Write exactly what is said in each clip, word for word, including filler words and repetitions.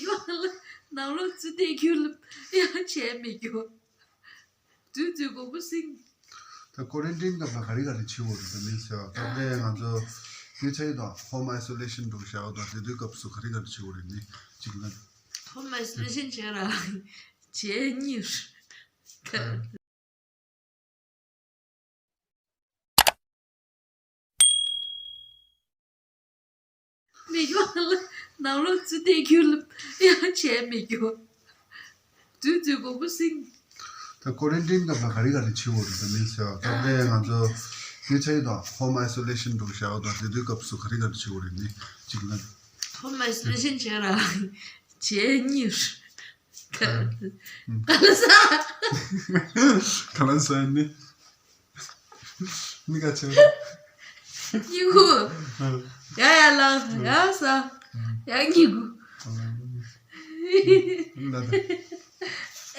ཡོང་ལ་ནང་ལོགས་ཚུད་བསྡད་རྒྱུ་ལ་ཡང་བྱས་མེད་རྒྱུ། དུས་ཚོད་མགོ་པོ་སྲིང་། ད་ཀོ་རན་ཊིན་སྐབས་ལ་ག་རེ་ག་རེ་བྱེད་དགོས་རེད། ད་མིན་ཟེར་བ་སྐབས་རེ་ང་ཚོ་ཉེ་ཆར་དང་ཧོམ་ཨའི་སོ་ལེ་ཤན་འགྲོ་བཞག་དང་དེ་དུས་སྐབས་སུ་ག་རེ་ག་རེ་བྱེད་དགོས་རེད། ནི་གཅིག་ན། ཧོམ་ཨའི་སོ་ལེ་ཤན་བྱས་ར་བྱས་གཉིས། མེད་རྒྱུ་ལ་ནང་ལོགས་ཚུད་བསྡད་རྒྱུ་ལ་ཡང་བྱས་མེད་རྒྱུ། དུས་ཚོད་མགོ་པོ་སྲིང་། ད་ཀོ་རན་ཊིན་སྐབས་ལ་ག་རེ་ག་རེ་བྱེད་དགོས་རེད། ད་མིན་ཟེར་བ་སྐབས་རེ་ང་ཚོ་ཉེ་ཆར་དང་ཧོམ་ཨའི་སོ་ལེ་ཤན་འགྲོ་བཞག་དང་དེ་དུས་སྐབས་སུ་ག་རེ་ག་རེ་བྱེད་དགོས་རེད། ནི་གཅིག་ན། ཧོམ་ཨའི་སོ་ལེ་ཤན་བྱས་ར་བྱས་གཉིས། ག་ལ་ས། ག་ལ་ས་ནི། མི་ག་ཆེ་བ། གཉིད་ཁུག་ཡ་ཡ་ལ་ཡ་ས། ཡ་གཉིད་ཁུག་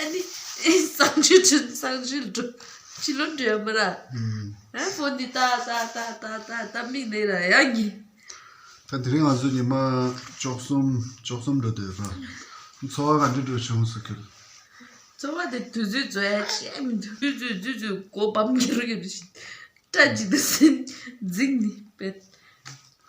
ཨ་ནི་གསང་སྤྱོད་བྱེད། གསང་སྤྱོད་འགྲོ། ཕྱི་ལོགས་འགྲོ་ཡ་མ་ར། ཨ་ཕོན་འདི་ལྟ་ལྟ་ལྟ་ལྟ་ལྟ་མིག་ནས་ར་ཡ་གཉིད། ད་དེ་རིང་ང་ཚོ་ཉི་མ་བཅུ་གསུམ་བཅུ་གསུམ་འགྲོ་འདོད་ར། འཚོ་བ་ག་འདྲ་འགྲོ་བྱུང་སོ་ཁྱོད། འཚོ་བ་དེ་དུས་ཚོད་རྫོགས་ཡ་ཆད་མི་འདུག་དུས་ཚོད་དུས་ཚོད་སྒོ་བམ་འཁྱེར་གྱི་རེད་ཤི། སྐྲ་ཅིག་ཏུ་སིན་འཛིང་ནི་པེད།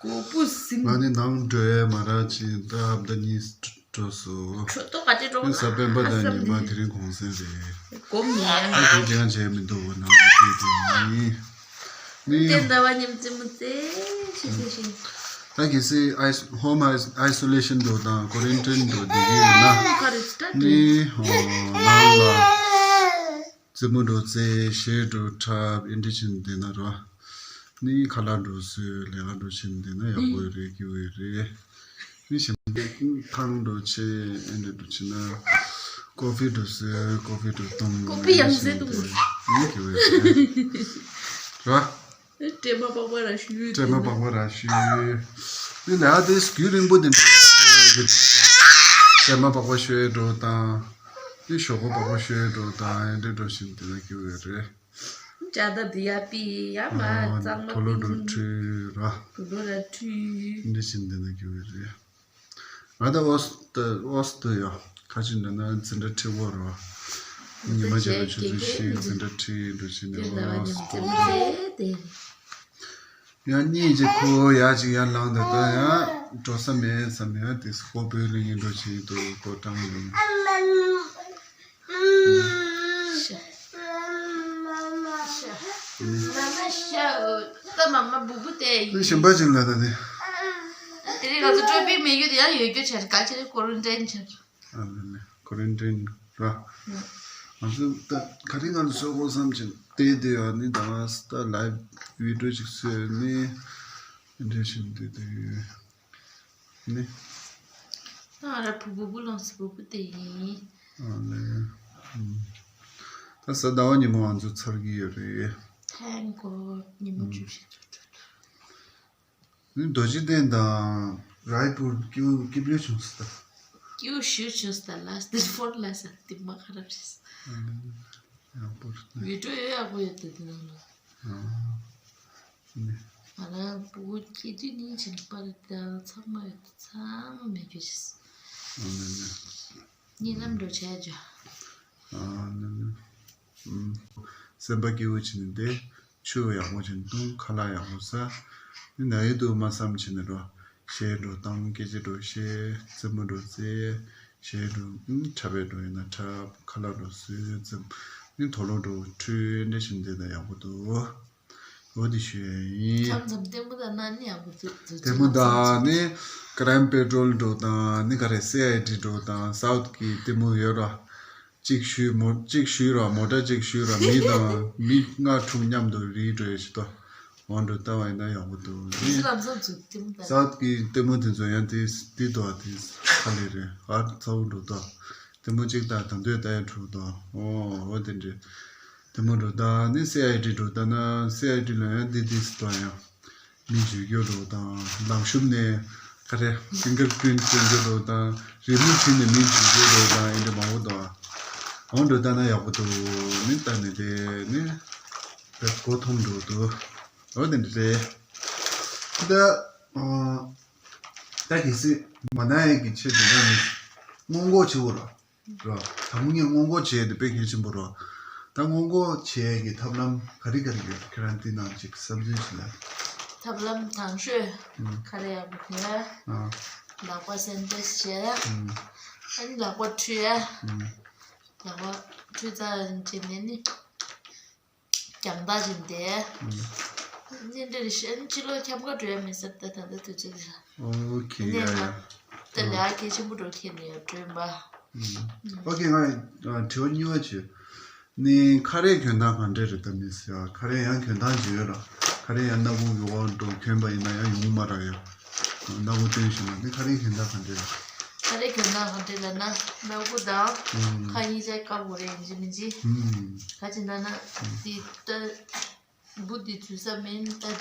མགོ་བུ་སིན། ང་ནི་ནང་འགྲོ་ཡ་མ་རག་ཅིང་ད་ཧབ་ད་གཉིས་འགྲོ་སོ། ཁྲོ་ཏོ་ག་ཅི་འགྲོ་ན་ས་པན་པ་དང་ཉི་མ་དེ་རིང་གུང་སེང་རེད། སྒོ་མི་ཡ། ཨ་ཁུ་ཅང་བྱས་མི་འདུག་ནང་གི་དེ་ཡིན། ནི་ཏན་ཟླ་བ་ཉིམ་རྩེ་མོ་རྩེ་ཤི་ཤི་ཤི། ད་གལ་སྲིད་ཨའི་སི་ཧོམ་ཨའི་སི་ཨའི་སོ་ལེ་ཤན་འགྲོ་དང་ཀོ་རན་ཊིན་འགྲོ་བསྡད་ཀྱི་ཡོད་ན། ཁ་རེ་སི་ཊ་ཊི། ནི་ཧོ་ནང་ལ་རྩེད་མོ་འགྲོ་རྩེ་གཞས་འགྲོ་འཁྲབ་ཨེ་འདྲ་བྱས་ནས་བསྡད་ན་རོ། ནི་ཁ་ལག་འགྲོ་བཟོས་ལས་ཀ་འགྲོ་བྱས་ནས་བསྡད་ན་ཡག་པོ་ཡོད་རེད། སྐྱིད་པོ་ཡོད་རེད། ནི་ཞིམ་པའི་ཐང་འགྲོ་ཆེ་ཨེ་འདྲ་འགྲོ་ཆེ་ན། ཀོ་ཧྥི་འགྲོ་སོས་ཀོ་ཧྥི་འགྲོ་བཏུང་། ཀོ་ཧྥི་ཡང་ཟེ་བཏུང་། ནི་སྐྱིད་པོ་ཡོད་རེད། ར། སྲན་མ་པགས་པ་ར་ཞུ། སྲན་མ་པགས་པ་ར་ཞུ། ནི་ལ་དེ་རྒྱུན་རིང་པོ་དེ་འདྲ། སྲན་མ་པགས་པ་ཞོས་འགྲོ་དང་། ནི་ཞོག་ཁོག་པགས་པ་ཞོས་འགྲོ་དང་ཨེ་འདྲ་འགྲོ་བཞིན་དེ་ལ་སྐྱིད་པོ་ཡོད་རེད། ཅ་ད་དི་ཡ་པི་ཡ་མ་ཨ་གཙང་མ་ཐོ་ལོ་འགྲོ་ཁྲུ་ར། ཐོ་ལོ་ར་ཁྲུ། འདི་བཞིན་འདི་ན་གྱུར་བའི་རེད། ང་ད་ཨོ་སི་ཏི་ཨོ་སི་ཏི་ཡོ་ཁ་ཅིག་འདྲ་ན་འཛིན་གྲྭ་ཁྲི་བོ་རོ། ཉི་མ་བྱས་པ་ཆུ་ཚོད་བཞི་འཛིན་གྲྭ་ཁྲི་འགྲོ་ཕྱིན་ནས་ཨོ་སི་ཏི། ཡང་གཉིད་ཅིག་ཁུག་ཡག་ཅིག་ཡར་ལངས་འདུག་ད་ཡང་འགྲོ་ས་མེད་ས་མེད་ཡང་དེ་སྐོར་བོད་ལ་ཡིན་འགྲོ་བྱེད་འདུག་སྐོར་བཏང་ཡིན། ཤ། ཤ། མ་མ་ཤ། ད་མ་མ་བུ་བུ་དེ་ཡིན། ཞིམ་པ་ཅིག་ལ་ད་དེ། དེ་རིང་ང་ཚོ་སྤྲོད་པའི་མེད་རྒྱུ་དེ་ཡང་ཡོད་རྒྱུ་བྱས་ག་ཅི་རེད་ཀོ་རན་ཊིན་བྱས། ཨ་ལེ་ལེ་ཀོ་རན་ཊིན་ར། ང་ཚོ་ད་ག་རེ་ང་ཚོ་བཟོ་དགོས་བསམ་ཅིག་དེ་དེ་ཡང་ནི་ད་ང་ད་ལའིབ་བི་ཌི་ཡོ་ཅིག་བཟོས་ནི་འདྲ་ཞིག་དེ་དེ་ཡོད། ནི། ང་ར་བུ་བུ་བུ་ལོང་སི་བུ་བུ་དེ་ཡིན། ཨ་ལེ། ཨུམ། ད་གཟའ་ཟླ་བ་ཉིན་མོ་ང་ཚོ་ཚར་གྱི་ཡོད་རེད། ཐེང་གོ་ཉིན་མོ་བཅུ་བཞི་ཚོ་ཚོ་ཚོ། ནི་རྡོ་རྗེ་གདན་དང་རའི་པུར་སྐྱིད་སྐྱིད་པོ་བྱུང་སོང་ད། སྐྱིད་པོ་ཞེ་པོ་བྱུང་སོང་ད། ལ་སྟེ་ཕོར་ལ་ས་དེ་མ་ཁ་རབ་བྱས་སོང་། ཨ་ལེ་ལེ། ཡག་པོ་རེད། བི་ཌི་ཡོ་ཡག་པོ་ཡོད་དེ་དེ་ནང་ལ། ཨ། ནི། ང་རང་བུ་སྐྱེས་དུས་ནས་བྱིན་པར་དང་ཚང་མ་ཡོད་དེ་ཚང་མ་མེད་རྒྱུ་ཞིག་ཨ་ནི་ནི། གཉིད་ལམ་འགྲོ་བྱས་རྒྱུ། ཨ་ནི་ནི། ཨུམ། སེམས་པ་སྐྱིད་པོ་བྱས་ནས་བསྡད། ཆུ་ཡག་པོ་བྱས་ནས་བཏུང་། ཁ་ལག་ཡག་པོ་ཟ། ནི་ན་ཡོད་དུ་མ་བསམ་བྱས་ནས་འགྲོ། གཞས་འགྲོ་བཏང་། སྐད་ཆ་འགྲོ་བཤད། རྩེད་མོ་འགྲོ་རྩེ། གཞས་འགྲོ་ཨུམ་འཁྲབ་པའི་འགྲོ་ཡིན་ན་འཁྲབ། ཁ་ལག་འགྲོ་བཟོས་རྩེད་མོ། ནི་དོ་ལོ་འགྲོ་ཁྲུས་འདྲ་བྱས་ནས་བསྡད་ན་ཡག་པོ་འདུག་འོ་དེ་ཞུ་ཡ་ཡིན། མཚམས་མཚམས་ལྟད་མོ་དང་ན་ནི་ཡག་པོ་འདུག་ལྟད་མོ་དང་ནི་ཀ་རའིམ་པེ་ཊོལ་འགྲོ་དང་ནི་ག་རེ་སི་ཨའི་ཌི་འགྲོ་དང་སའུཐ་གི་ལྟད་མོ་ཡོད་ར། གཅིག་ཞུས་མོ་གཅིག་ཞུས་ར་མོ་ཊ་གཅིག་ཞུས་ར་མི་དང་མི་ལྔ་དྲུག་མཉམ་དུ་རིལ་འགྲོ་ཡ་ཞིག་ཏོ། འོང་འགྲོ་ལྟ་བ་ཡིན་ན་ཡག་པོ་འདུག་ནི་ལམ་སང་ཚུར་ལྟད་མོ་ལྟ། སའུཐ་གི་ལྟད་མོ་དེ་ཚོ་ཡང་དེ་དེ་དོ་དེ་ཁ་ལས་རེད་ཧར་ཚ་བོ་འགྲོ་ཏོ། ལྟད་མོ་གཅིག་ལྟ་དང་དུས་ལྟ་ཡ་འགྲོ་ཏོ། ཨོ་ཨོ་དེ་འདྲས། དེ་མོ་འགྲོ་ད་ནི་སི་ཨའི་ཌི་འགྲོ་ད་ན་སི་ཨའི་ཌི་ལ་ཡང་འདི་འདི་སི་ཏོ་ཡང་མི་འཇུས་རྒྱུ་འགྲོ་དང་ལམ་ཤུབས་ནས་ག་རེ་ཕིང་གར་པི་རིན་སྟོན་རྒྱུ་འགྲོ་དང་རི་མོ་བྲིས་ནས་མི་འཇུས་རྒྱུ་འགྲོ་དང་ཨེ་འདྲ་མང་པོ་འདུག་ཨ། འོང་འགྲོ་ད་ན་ཡག་པོ་འདུག་ནི་ད་ནི་དེ་ནི་བེད་གོ་ཐོམ་འགྲོ་འདུག་འོ་དེ་འདྲ་རེད། ད་ཨ། ད་གལ་སྲིད་མ་ན་ཡས་ཀྱི་ཆེད་དུ་ན་ནི་ སྔོན་འགོག་བྱེད་དགོས་ར། ར། དང་པོ་ངས་སྔོན་འགོག་བྱེད་ཡས་དེ་དཔེ་གལ་ཆེན་པོ་ར། ད་སྔོན་འགོག་བྱེད་ཡས་ཀྱི་ཐབས་ལམ་ག་རེ་ག་རེ་ཡོད། ཁྱེད་རང་དེ་ནང་ཅིག་བསམ་ཚུལ་ཞིག་ལ། ཐབས་ལམ་དང་ཤོས། ཨུམ། ཁ་རས་ཡག་པོ་གྱོན་ཡ། ཨ། ལག་པ་སེན་ཊི་ནའི་ཛི་བྱས་ཡ། ཨུམ། ཨ་ནི་ལག་པ་འཁྲུད་ཡ། ཨུམ། ལག་པ་འཁྲུད་ཚར་རྗེས་ནས་ནི། རྒྱང་ཐག་ཕྱིན་ཏེ། ཨུམ། ཉིན་རེ་རེ་བཞིན་ཕྱི་ལོགས་འཁྱམ་ག་འགྲོ་ཡ་མེད་ས་ད་ད་ལྟ་དུས་ཚོད་འདི་ལ། ཨོ་ཁེ། ཡ་ཡ། ད་ལས་ཀ་གལ་ཆེན་པོ་འགྲོ་ཁྱེད་ནས་ཡོད་སྒྲོན་པ། ཨུམ། ཨོ་ཁེ། ང་དྲི་བ་གཉིས་པ་བྱས། ནི་ཁ་རས་གྱོན་སྟངས་ག་འདྲས་རེད་ད་མི་ཟེར་བ། ཁ་རས་ཡང་གྱོན་སྟངས་ཅིག་ཡོད་ར། ཁ་རས་ཡང་སྣ་ཁུག་གི་འོག་འགྲོ་གྱོན་པ་ཡིན་ན་ཡང་ཡོང་མ་རག་ཡ། སྣ་ཁུག་སྟོན་བཞིན་ན་ནི་ཁ་རས་གྱོན་སྟངས་ག་འདྲས་རེད། ཁ་རས་གྱོན་སྟངས་ག་འདྲས་ལབ་ན་སྣ་ཁུག་དང་ཨུམ། ཁ་གཉིས་ཆ་དཀར་པོ་རེད་ཡིན་གཅིག་མིན་གཅིག་ཨུམ། ག་ཅི་ན་ན་ཨུམ། དེ་ལྟ། འབུ་འདི་འཛུལ་ས་མིན་ད་འདི་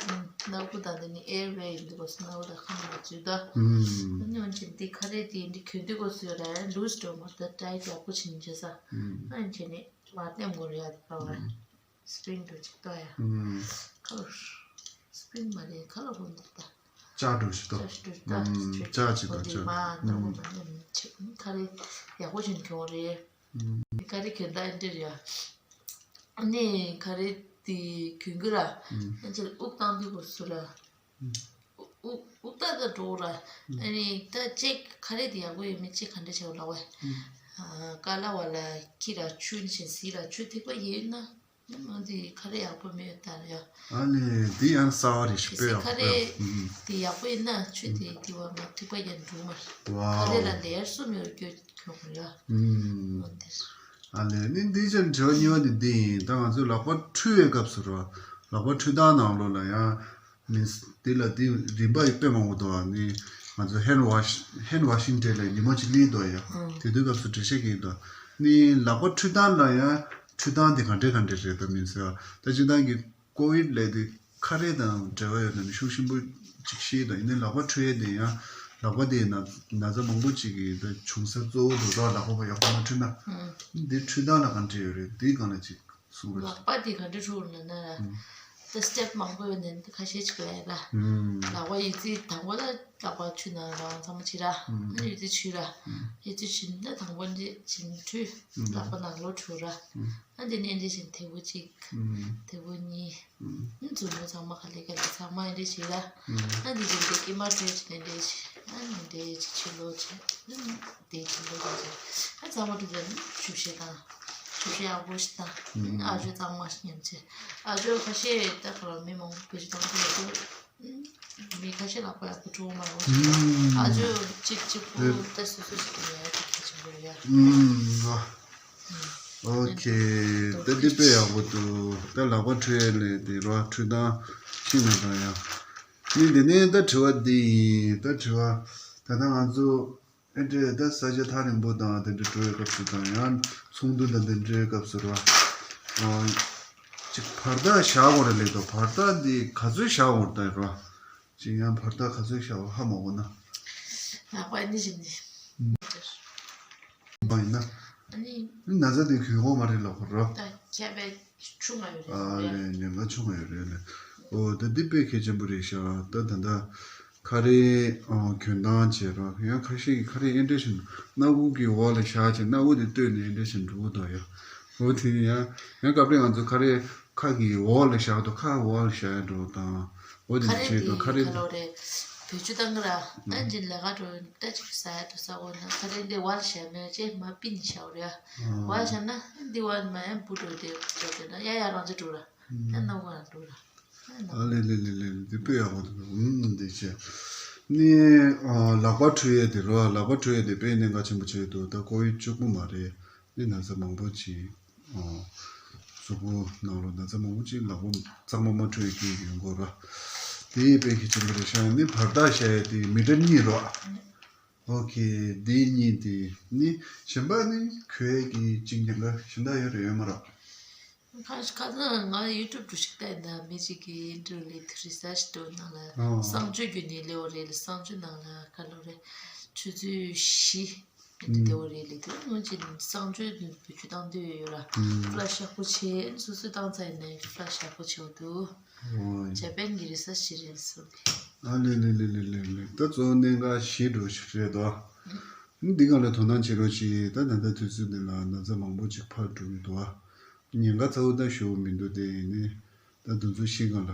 སྣ་ཁུག་དང་འདི་ནི་ཨེར་ཝེ་ཡིན་འདུག་གོ་སྣ་ཁུག་དང་ཁ་ནང་ལ་འཛུལ་ད། ཨུམ། ཨ་ནི་འོན་ཀྱང་འདི་ཁ་རས་འདི་འདི་གྱོན་དུས་གོ་སུ་ཡོད་ར་ལུས་འགྲོ་མ་ད་ཊའིཊ་ཡག་པོ་བྱིན་བྱས་ས། ཨུམ། ཨ་ནི་བྱས་ནས་མར་ལྟེམ་གོ་ར་ཡ་དེ་པ་བ། ཨུམ། སི་པྲིང་འགྲོ་ཅིག་ཏོ་ཡ། ཨུམ། ཁ་ལོ། སི་པྲིང་མ་རེད་ཁ་ལོ་རུང་འདུག་ད། ལྕགས་འགྲོ་ཞིག་ཏོ། ལྕགས་ཞིག་འགྲོ་ད། ཨུམ། ལྕགས་ཅིག་ཏོ་ལྕགས། མ་ཨུམ། ནོར་བ་མ་ནི་ཁ་རས་ཡག་པོ་བྱིན་གྱོན་རེད། ཨུམ། ཁ་རས་གྱོན་ད་འདི་རེད་ཡ། ཨ་ནི་ཁ་རས་དེ་གྱོན་གི་ར། ཨ་ཅེ་དབུགས་བཏང་དུས་གོ་སུ་ར། དབུགས་དབུགས་ད་ད་འགྲོ་ར། ཨ་ནི་ད་ཅེག་ཁ་རས་དེ་ཡག་པོ་ཡོད་མེད་ཅེག་ག་འདྲ་བྱེད་དགོས་ལབ་བས། ཀ་ལ་བ་ལ་ཁྱི་ར་ཆུ་ནི་བཞིན་སི་ར་ཆུ་ཐིགས་པ་ཡོད་ན། ཨ་ནི་ཁ་རས་ཡག་པོ་མེད་ད་ར་ཡ། ཨ་ནི་དེ་ཡང་གསར་བ་རེད་ཤི་དཔེ་ཡག་པོ་ཁ་རས་དེ་ཡག་པོ་ཡིན་ན་ཆུ་དེ་དེ་བ་མ་ཐིགས་པ་ཡང་འགྲོ་མ། ཁ་རས་ལ་ལེ་ཡར་གསུམ་ཡོད་རྒྱུ། ཁྱོད་ཡ། ཨུམ། འོ་འདིར། ཨ་ལས་ནི་འདི་ཅན་དྲི་བ་གཉིས་པ་འདི་འདི་ཡིན། ད་ང་ཚོ་ལག་པ་འཁྲུ་བའི་སྐབས་སུ་རོ། ལག་པ་འཁྲུ་སྟངས་ནང་ལོགས་ལ་ཡང་། མིན་འདི་ལ་འདི་རིམ་པ་ཡི་དཔེ་མང་པོ་འདུག་ཨ་ནི་ང་ཚོ་ཧེན་ཝ་ཤི་ཧེན་ཝ་ཤིང་གྲས་ལ་ཉི་མ་གཅིག་ལི་འདུག་ཡ། ཨུམ། དེ་དུས་སྐབས་སུ་འགྲེལ་བཤད་གི་འདུག་ནི་ལག་པ་འཁྲུ་སྟངས་ལ་ཡང་འཁྲུ་སྟངས་འདི་ག་འདྲས་ག་འདྲས་རེད་ད་མིན་ཟེར་བ་ད་སྤྱིར་བཏང་གི་ཀོ་བིད་ལས་དེ་ཁ་རས་དང་འབྲེལ་བ་ཡོད་ན་ནི་ཤུགས་ཆེན་པོ་ཅིག་ཤེས་དང་ཡིན་ནའི་ལག་པ་འཁྲུ་ཡས་དེ་ཡང་ལག་པ་དེའི་ན་ན་ཚ་མང་པོ་ཅིག་གི་ད་བྱུང་ས་གཙོ་བོ་དེ་རོགས་ལག་པ་ཡག་པོ་མ་འཁྲུ་ན། ཨུམ། འདི་འཁྲུ་སྟངས་ལ་ག་འདྲ་ཡོད་རེད་འདི་སྒང་ལ་ཅིག་གསུང་རོགས་ལག་པ་དེ་ག་འདྲ་འཁྲུ་ན་ན་ཨུམ། ད་སི་ཊེབ་མང་པོ་ཡོད་ནས་འདི་ཁ་ཤས་ཅིག་ཡོད་ཡ་ད། ཨུམ། ལག་པ་ཡི་ཙི་དང་པོ་ད་ལག་པ་འཁྲུ་ན་རང་ཚང་མ་ཕྱི་ར། ཨུམ། ཨ་ནི་ཡི་ཙི་ཕྱི་ར། ཨུམ། ཡི་ཙི་ཕྱི་ན་དང་པོ་འདི་ཕྱི་འཁྲུ། ཨུམ། ལག་པ་ནང་ལོགས་འཁྲུ་ར། ཨུམ། ཨ་འདི་ནས་འདི་བཞིན་ཐེ་བོ་གཅིག་ཨུམ། ཐེ་བོ་གཉིས། ཨུམ། མཛུབ་མོ་ཚང་མ་ག་ལེ་ག་ལེ་ཚང་མ་ཨེ་འདྲ་བྱེད་ལ། ཨུམ། ཨ་འདི་བཞིན་དེ་སྐྱེས་མ་གྲོལ་བྱེད་ནས་འདྲ་བྱེད། ཨ་ནི་འདྲ་བྱེད་ཕྱི་ལོགས་བྱེད། ཨ་ནི་འདྲ་ཕྱི་ལོགས་བྱེད། ཨ་ཚང་མ་གྲུབ་ཙམ་ཞུ་བྱེད་དང་། ཞུ་བྱེད་ཡག་པོ་ཞིག་དང་། ཨུམ། ཨ་ཇོ་གཙང་མ་ཞིག་མཉམ་བྱེད། ཨ་ཇོ་ཁ་ཤས་ད་ག་ལ་མི་མང་པོ་བེད་སྤྱོད་བཏང་གི་ཡོད་འདུག་མི་ཁ་ཤས་ལག་པ་ཡག་པོ་འཁྲུ་མ་རུང་། ཨུམ། ཨ་ཇོ་གཅིག་གཅིག་པུ་ད་སོ་སོ་ཞིག་ཡོད་ཡ་དེ་གལ་ཆེན་པོ་རེད་ཡ། ཨུམ། ཨོ་ཁེ། ད་འདི་དཔེ་ཡག་པོ་འདུག་ད་ལག་པ་འཁྲུ་ཡས་ལས་དེ་རོ་འཁྲུ་སྟངས་ཤེས་ན་ད་ཡ། ནི་འདི་ནས་ད་དྲི་བ་འདི་ཡིན་ད་དྲི་བ། ད་ལྟ་ང་ཚོ་ཨེ་འདྲས་ད་ས་ཆ་ཐག་རིང་པོ་དང་དེ་འདྲ་འགྲོ་བའི་སྐབས་སུ་དང་ཡང་ཚོགས་འདུ་དང་དེ་འདྲའི་སྐབས་སུ་རོ། ཅིག་བར་ཐག་བཞག་དགོས་རེད་ལེགས་དོ་བར་ཐག་འདི་ག་ཚོད་བཞག་དགོས་རེད་ད་རོ། ཅིག་ཡང་བར་ཐག་ག་ཚོད་བཞག་པ་ཧ་མ་གོ་ན། ལག་པ་ཨེ་འདྲ་བྱས་ནས། མ་ཡིན་ན། ཨ་ནི། ན་ཚ་དེ་གོན་གོ་མ་རེད་ལབ་ཁོ་རོ། ད་ཁྱད་པར་ཆུང་ང་ཡོད་རེད། ཨ་ལས་ཉེན་ཁ་ཆུང་ང་ཡོད་རེད་ལས། ཨོ་ད་འདི་དཔེ་གལ་ཆེན་པོ་རེད་ཤག་ད་ད་ད་ཁ་རས་ཨོ་གྱོན་སྟངས་བྱས་རོ་ཡང་ཁ་ཤས་ཀྱི་ཁ་རས་ཨེ་འདྲ་ཞིག་སྣ་ཁུག་གི་འོག་ལ་བཞག་བྱས་སྣ་ཁུག་དེ་བཏོད་ནས་ཨེ་འདྲ་ཞིག་འགྲོ་གི་འདུག་ཡ། ཨོ་དེ་ནི་ཡང་ཡང་སྐབས་རེ་ང་ཚོ་ཁ་རས་ཁ་གི་འོག་ལ་བཞག་འདུག་ཁ་འོག་ལ་བཞག་ཡ་འགྲོ་དང་། འོ་དེ་ཁ་འདྲ་རས་བྱེད་དང་ཁ་དེ་རས་ག་ལོ་རེད། བེད་སྤྱོད་བཏང་གི་ར། ཨ་ཅིན་ལས་ཀ་འགྲོ་ད་ཅིག་ཟ་ཡ་དུ་ཟ་དགོས་ན་ཁ་རས་འདི་བར་བཞག་ན་ཅེ་མ་པིན་བཞག་རེད། བར་བཞག་ན་འདི་བར་མ་ཡང་བུ་འགྲོ་དེ་འགྲོ་དེ་ན་ཡ་ཡ་རང་ཅི་འགྲོ་ར། ཡ་ནང་བ་རང་འགྲོ་ར། ཨ་ལེ་ལེ་ལེ་ལེ་འདི་དཔེ་ཡག་པོ་འདུག་ཨུམ་འདི་བྱས། ནི་ཨ་ལག་པ་འཁྲུ་ཡས་དེ་རོ་ལག་པ་འཁྲུ་ཡས་དེ་དཔེ་གནད་འགག་ཆེན་པོ་བྱས་འདུག་ད་ཀོ་བིད་བཅུ་དགུ་མ་རེད། ནི་ན་ཚ་མང་པོ་ཅིག་ཨ་གཟུགས་པོ་ནང་ལོགས་ན་ཚ་མང་པོ་ཅིག་ལག་པ་གཙང་མ་མ་འཁྲུ་ཡས་ཀྱི་ཡོང་གོ་ར། དེ་དཔེ་གལ་ཆེན་པོ་རེད་ཤག་ནི་བར་ཐག་བཞག་ཡས་དེ་མི་ཊར་གཉིས་རོ། ཨོ་ཁེ། དེ་གཉིས་དེ་ནི་གཞན་པ་ནི་གོས་ཀྱི་གཅིག་ཉེན་ཁ་གཞན་དག་ཡོད་རེད་ཡོད་མ་རེད། ཁ་ཁ་ན་ང་ཡུ་ཊུབ་འགྲོ་ཞིག་བལྟས་ན་མི་གཅིག་གིས་ཨིན་ཊར་ལི་ཐི་རི་སར་ཆི་འགྲོ་ནང་ལ་ཨོ་གསང་སྤྱོད་རྒྱུ་ནི་ལེའོ་རེད་ལ་གསང་སྤྱོད་ནང་ལ་ཁ་ལོ་རེད་ཆུ་ཚོད་བཞི་ཨིན་ཊར་ལེའོ་རེད་ལི་དུ་ངོ་ཅི་གསང་སྤྱོད་བེད་སྤྱོད་བཏང་འདོད་ཡོད་ར་ཨུམ་ཕ་ལ་ཤག་པོ་ཆེ་སོ་སོས་བཏང་ཚར་ཡིན་ན་ཕ་ལ་ཤག་པོ་ཆེ་བ་འདུག་ཨོ་ཇ་པན་གྱི་རི་སར་ཆི་རེད་སོ་གི་ཨ་ལེ་ལེ་ལེ་ལེ་ལེ་ལེ་ད་གཙོ་གནད་འགག་བཞི་འགྲོ་ཞིག་རེད་དོ། འདི་སྒང་ལ་དོ་སྣང་བྱེད་རོགས་གྱིས། ད་ད་ལྟ་དུས་ཚོད་འདི་ལ་ན་ཚ་མང་པོ་ཅིག་ཕར་འགྲོ་གི་འདུག་ཨ། ཉེན་ཁ་ཚ་བོ་ད་ཞུ་མི་འདུག་དེ་ཡིན་ནའི་ད་དུས་ཚོད་ཤིག་སྒང་ལ་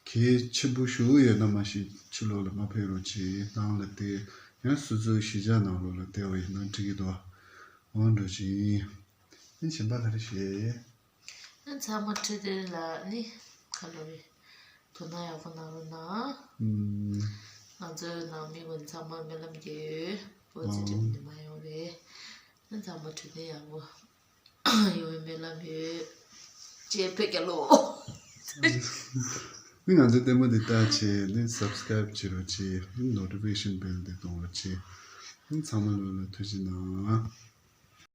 གལ་ཆེན་པོ་ཞུ་ཡོད་ན་མ་གཞི་ཕྱི་ལོགས་ལ་མ་ཕེབས་རོགས་གྱིས། ནང་ལ་བསྡད། ཡང་སོ་སོའི་གཞིས་ཆགས་ནང་ལོགས་ལ་བསྡད་པ་ཡིན་ན་འགྲིག་གི་འདུག་ཨ། འོ་འགྲོ་གྱིས། ཨེ་གཞན་པ་ག་རེ་བཤད། ཨ་ཚང་མ་ཁྲི་དེ་ལ་ནི་ཁ་ལོ་རེ་དོ་སྣང་ཡག་པོ་གནང་རོགས་གནང་། ཨུམ། ང་ཚོའི་ནང་མི་ཀུན་ཚང་མ་སྨོན་ལམ་རྒྱག་ཡོད། པོ་ཙི་ཊིབ་ནི་མ་ཡོང་རེད། ཨ་ཚང་མ་འཕྲོད་བསྟེན་ཡག་པོ་ཡོང་བའི་སྨོན་ལམ་ཡོད། ཅེས་ཕེབས་རྒྱ་ལོ། ནི་ང་ཚོའི་ལྟད་མོ་འདི་ལྟ་བྱས་ནི་སབ་སི་ཀ་རེབ་བྱེད་རོགས་གྱིས། ནི་ནོ་ཊི་ཕི་ཀེ་ཤན་བྷེལ་འདི་གཏོང་རོགས་གྱིས། ནི་ཚང་མ་ལོ་ལ་ཐུགས་རྗེ་གནང་།